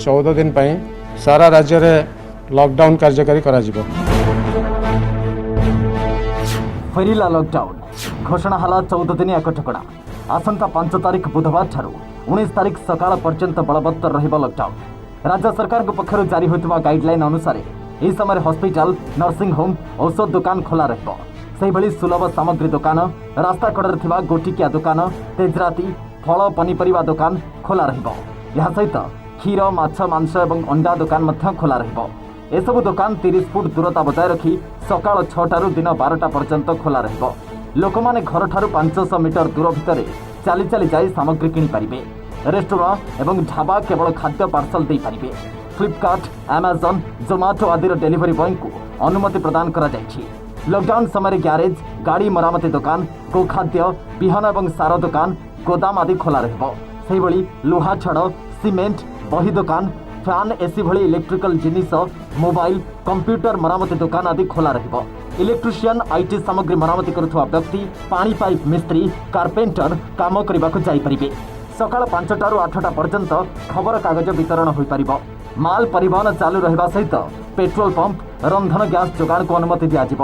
14 ଦିନ ପାଇଁ ସାରା ରାଜ୍ୟରେ ଲକଡାଉନ୍ କାର୍ଯ୍ୟକାରୀ କରାଯିବ। ଫେରିଲା ଲକଡାଉନ୍। ଘୋଷଣା ହେଲା 14 ଦିନିଆ କଟକଣା। ଆସନ୍ତା 5 ତାରିଖ ବୁଧବାର ଠାରୁ 19 ତାରିଖ ସକାଳ ପର୍ଯ୍ୟନ୍ତ ବଳବତ୍ତର ରହିବ ଲକଡାଉନ୍। ରାଜ୍ୟ ସରକାରଙ୍କ ପକ୍ଷରୁ ଜାରି ହୋଇଥିବା ଗାଇଡଲାଇନ୍ ଅନୁସାରେ ଏହି ସମୟରେ ହସ୍ପିଟାଲ, ନର୍ସିଂହୋମ୍, ଔଷଧ ଦୋକାନ ଖୋଲା ରହିବ। ସେହିଭଳି ସୁଲଭ ସାମଗ୍ରୀ ଦୋକାନ, ରାସ୍ତା କଡ଼ରେ ଥିବା ଗୋଟିକିଆ ଦୋକାନ, ତେଜରାତି, ଫଳ ପନିପରିବା ଦୋକାନ ଖୋଲା ରହିବ। ଏହା ସହିତ କ୍ଷୀର, ମାଛ, ମାଂସ ଏବଂ ଅଣ୍ଡା ଦୋକାନ ମଧ୍ୟ ଖୋଲା ରହିବ। ଏସବୁ ଦୋକାନ 30 ଫୁଟ ଦୂରତା ବଜାୟ ରଖି ସକାଳ 6ଟାରୁ ଦିନ 12ଟା ପର୍ଯ୍ୟନ୍ତ ଖୋଲା ରହିବ। ଲୋକମାନେ ଘରଠାରୁ 500 ମିଟର ଦୂର ଭିତରେ ଚାଲି ଚାଲି ଯାଇ ସାମଗ୍ରୀ କିଣିପାରିବେ। ରେଷ୍ଟୁରାଣ୍ଟ ଏବଂ ଢାବା କେବଳ ଖାଦ୍ୟ ପାର୍ସଲ ଦେଇପାରିବେ। ଫ୍ଲିପକାର୍ଟ, ଆମାଜନ୍, ଜୋମାଟୋ ଆଦିର ଡେଲିଭରି ବୟଙ୍କୁ ଅନୁମତି ପ୍ରଦାନ କରାଯାଇଛି। ଲକଡାଉନ୍ ସମୟରେ ଗ୍ୟାରେଜ, ଗାଡ଼ି ମରାମତି ଦୋକାନ, ଗୋଖାଦ୍ୟ, ବିହନ ଏବଂ ସାର ଦୋକାନ, ଗୋଦାମ ଆଦି ଖୋଲା ରହିବ। ସେହିଭଳି ଲୁହା ଛଡ଼, ସିମେଣ୍ଟ, ବହି ଦୋକାନ, ଫ୍ୟାନ୍, ଏସି ଭଳି ଇଲେକ୍ଟ୍ରିକାଲ ଜିନିଷ, ମୋବାଇଲ, କମ୍ପ୍ୟୁଟର ମରାମତି ଦୋକାନ ଆଦି ଖୋଲା ରହିବ। ଇଲେକ୍ଟ୍ରିସିଆନ, IT ସାମଗ୍ରୀ ମରାମତି କରୁଥିବା ବ୍ୟକ୍ତି, ପାଣି ପାଇପ୍ ମିସ୍ତ୍ରୀ, କାର୍ପେଣ୍ଟର କାମ କରିବାକୁ ଯାଇପାରିବେ। ସକାଳ 5ଟାରୁ 8ଟା ପର୍ଯ୍ୟନ୍ତ ଖବରକାଗଜ ବିତରଣ ହୋଇପାରିବ। ମାଲ ପରିବହନ ଚାଲୁ ରହିବା ସହିତ ପେଟ୍ରୋଲ ପମ୍ପ, ରନ୍ଧନ ଗ୍ୟାସ୍ ଯୋଗାଣକୁ ଅନୁମତି ଦିଆଯିବ।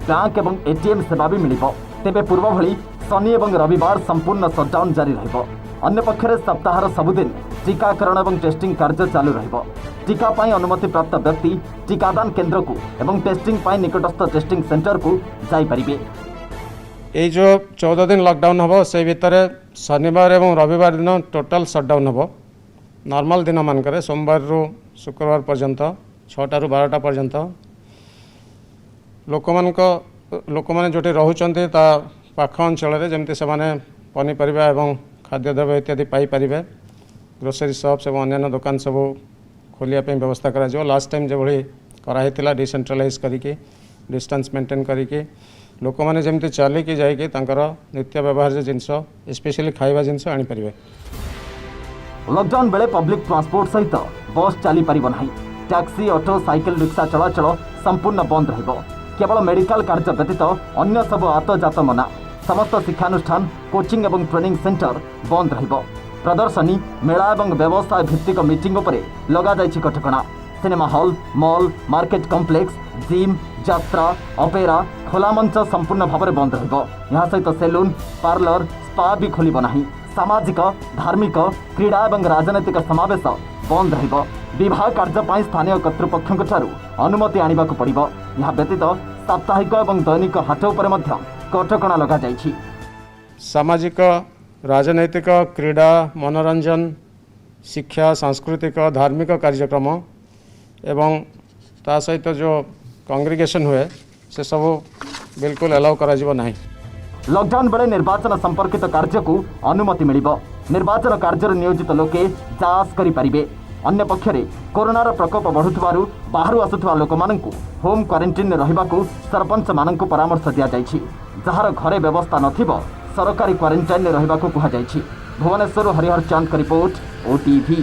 ବ୍ୟାଙ୍କ ଏବଂ ଏଟିଏମ୍ ସେବା ବି ମିଳିବ। ତେବେ ପୂର୍ବ ଭଳି ଶନି ଏବଂ ରବିବାର ସମ୍ପୂର୍ଣ୍ଣ ସଟ୍ଡାଉନ୍ ଜାରି ରହିବ। ଅନ୍ୟପକ୍ଷରେ ସପ୍ତାହର ସବୁଦିନ ଟିକାକରଣ ଏବଂ ଟେଷ୍ଟିଂ କାର୍ଯ୍ୟ ଚାଲୁ ରହିବ। ଟିକା ପାଇଁ ଅନୁମତିପ୍ରାପ୍ତ ବ୍ୟକ୍ତି ଟିକାଦାନ କେନ୍ଦ୍ରକୁ ଏବଂ ଟେଷ୍ଟିଂ ପାଇଁ ନିକଟସ୍ଥ ଟେଷ୍ଟିଂ ସେଣ୍ଟରକୁ ଯାଇପାରିବେ। ଏଇ ଯେଉଁ 14 ଦିନ ଲକଡାଉନ୍ ହେବ, ସେଇ ଭିତରେ ଶନିବାର ଏବଂ ରବିବାର ଦିନ ଟୋଟାଲ୍ ସଟ୍ଡାଉନ୍ ହେବ। ନର୍ମାଲ୍ ଦିନମାନଙ୍କରେ ସୋମବାରରୁ ଶୁକ୍ରବାର ପର୍ଯ୍ୟନ୍ତ 6ଟାରୁ 12ଟା ପର୍ଯ୍ୟନ୍ତ ଲୋକମାନେ ଯେଉଁଠି ରହୁଛନ୍ତି, ତା ପାଖ ଅଞ୍ଚଳରେ ଯେମିତି ସେମାନେ ପନିପରିବା ଏବଂ ଖାଦ୍ୟଦ୍ରବ୍ୟ ଇତ୍ୟାଦି ପାଇପାରିବେ, ଗ୍ରୋସରୀ ସପ୍ସ ଏବଂ ଅନ୍ୟାନ୍ୟ ଦୋକାନ ସବୁ ଖୋଲିବା ପାଇଁ ବ୍ୟବସ୍ଥା କରାଯିବ। ଲାଷ୍ଟ ଟାଇମ୍ ଯେଭଳି କରାହେଇଥିଲା, ଡିସେଣ୍ଟ୍ରାଲାଇଜ୍ କରିକି, ଡିଷ୍ଟାନ୍ସ ମେଣ୍ଟେନ୍ କରିକି, ଲୋକମାନେ ଯେମିତି ଚାଲିକି ଯାଇକି ତାଙ୍କର ନିତ୍ୟ ବ୍ୟବହାର୍ଯ୍ୟ ଜିନିଷ, ସ୍ପେଶିଆଲି ଖାଇବା ଜିନିଷ ଆଣିପାରିବେ। ଲକଡାଉନ୍ ବେଳେ ପବ୍ଲିକ ଟ୍ରାନ୍ସପୋର୍ଟ ସହିତ ବସ୍ ଚାଲିପାରିବ ନାହିଁ। ଟ୍ୟାକ୍ସି, ଅଟୋ, ସାଇକେଲ, ରିକ୍ସା ଚଳାଚଳ ସମ୍ପୂର୍ଣ୍ଣ ବନ୍ଦ ରହିବ। କେବଳ ମେଡିକାଲ କାର୍ଯ୍ୟ ବ୍ୟତୀତ ଅନ୍ୟ ସବୁ ଆତଯାତ ମନା। ସମସ୍ତ ଶିକ୍ଷାନୁଷ୍ଠାନ, କୋଚିଂ ଏବଂ ଟ୍ରେନିଂ ସେଣ୍ଟର ବନ୍ଦ ରହିବ। ପ୍ରଦର୍ଶନୀ, ମେଳା ଏବଂ ବ୍ୟବସାୟ ଭିତ୍ତିକ ମିଟିଂ ଉପରେ ଲଗାଯାଇଛି କଟକଣା। Cinema hall, mall, market complex, gym, ଯାତ୍ରା, ଅପେରା, ଖୋଲା ମଞ୍ଚ ସମ୍ପୂର୍ଣ୍ଣ ଭାବରେ ବନ୍ଦ ରହିବ। ଏହା ସହିତ ସେଲୁନ୍, ପାର୍ଲର, ସ୍ପା ବି ଖୋଲିବ ନାହିଁ। ସାମାଜିକ, ଧାର୍ମିକ, କ୍ରୀଡ଼ା ଏବଂ ରାଜନୈତିକ ସମାବେଶ ବନ୍ଦ ରହିବ। ବିବାହ କାର୍ଯ୍ୟ ପାଇଁ ସ୍ଥାନୀୟ କର୍ତ୍ତୃପକ୍ଷଙ୍କଠାରୁ ଅନୁମତି ଆଣିବାକୁ ପଡ଼ିବ। ଏହା ବ୍ୟତୀତ ସାପ୍ତାହିକ ଏବଂ ଦୈନିକ ହାଟ ଉପରେ ମଧ୍ୟ କଟକଣା ଲଗାଯାଇଛି। ସାମାଜିକ, ରାଜନୈତିକ, କ୍ରୀଡ଼ା, ମନୋରଞ୍ଜନ, ଶିକ୍ଷା, ସାଂସ୍କୃତିକ, ଧାର୍ମିକ କାର୍ଯ୍ୟକ୍ରମ ଏବଂ ତା ସହିତ ଯେଉଁ କଂଗ୍ରିଗେସନ୍ ହୁଏ, ସେସବୁ ବିଲକୁଲ ଆଲାଉ କରାଯିବ ନାହିଁ। ଲକଡାଉନ୍ ବେଳେ ନିର୍ବାଚନ ସମ୍ପର୍କିତ କାର୍ଯ୍ୟକୁ ଅନୁମତି ମିଳିବ। ନିର୍ବାଚନ କାର୍ଯ୍ୟରେ ନିୟୋଜିତ ଲୋକେ ଯାଆସ କରିପାରିବେ। ଅନ୍ୟପକ୍ଷରେ କରୋନାର ପ୍ରକୋପ ବଢ଼ୁଥିବାରୁ ବାହାରୁ ଆସୁଥିବା ଲୋକମାନଙ୍କୁ ହୋମ୍ କ୍ୱାରେଣ୍ଟିନ୍ରେ ରହିବାକୁ ସରପଞ୍ଚମାନଙ୍କୁ ପରାମର୍ଶ ଦିଆଯାଇଛି। ଯାହାର ଘରେ ବ୍ୟବସ୍ଥା ନଥିବ, ସରକାରୀ କ୍ୱାରେଣ୍ଟାଇନ୍ରେ ରହିବାକୁ କୁହାଯାଇଛି। ଭୁବନେଶ୍ୱରରୁ ହରିହର ଚାନ୍ଦଙ୍କ ରିପୋର୍ଟ, ଓଟିଭି।